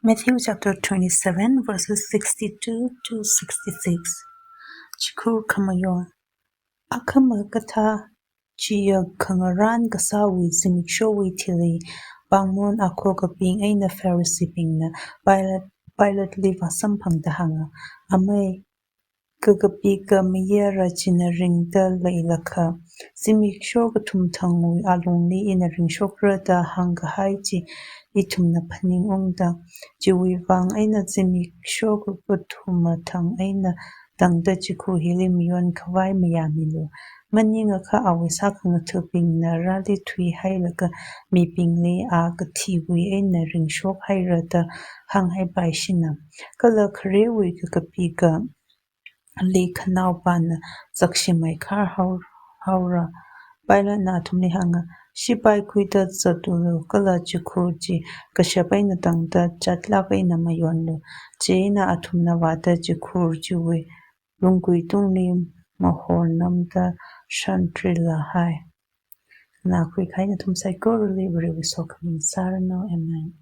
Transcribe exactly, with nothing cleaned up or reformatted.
Matthew chapter twenty-seven, verses sixty-two to sixty-six. Chikhur khamayon. Akhama kathā, chiya khangarān kasāwui zimikshowui thili, pāngmon akhokabing eina Phariseebingna Pilate, Pilateli vāsamphangda hānga, Amei, kakapika mayara china ringda leilakha, zimiksho kathum thangwui alungli ina ringshokra da hāngkahai chi ithumna phaningungda, chiwui vang eina zimiksho kathuma thang eina tangda chikhur hili mayonkhavai mayāmilu. Maningakha awui sākhangathabingna rāli thuihailaga mibingli a kathiwui eina ringshokhaira da hānghaipaishina. Kala kharewui kakapika li khanaopana zakshimei khar hao-, haora. Pilatena athumli hānga, Shipai khuida zatulu, kala chikhur chi kashap eina tangda chatlāk eina mayonlu. Chieina athumna vāda chikhur chiwui lunggui tungli mahornamda shantrilahai. Nakhui kahaina nathum saikorali Varewui sokhami sāranu. Amen.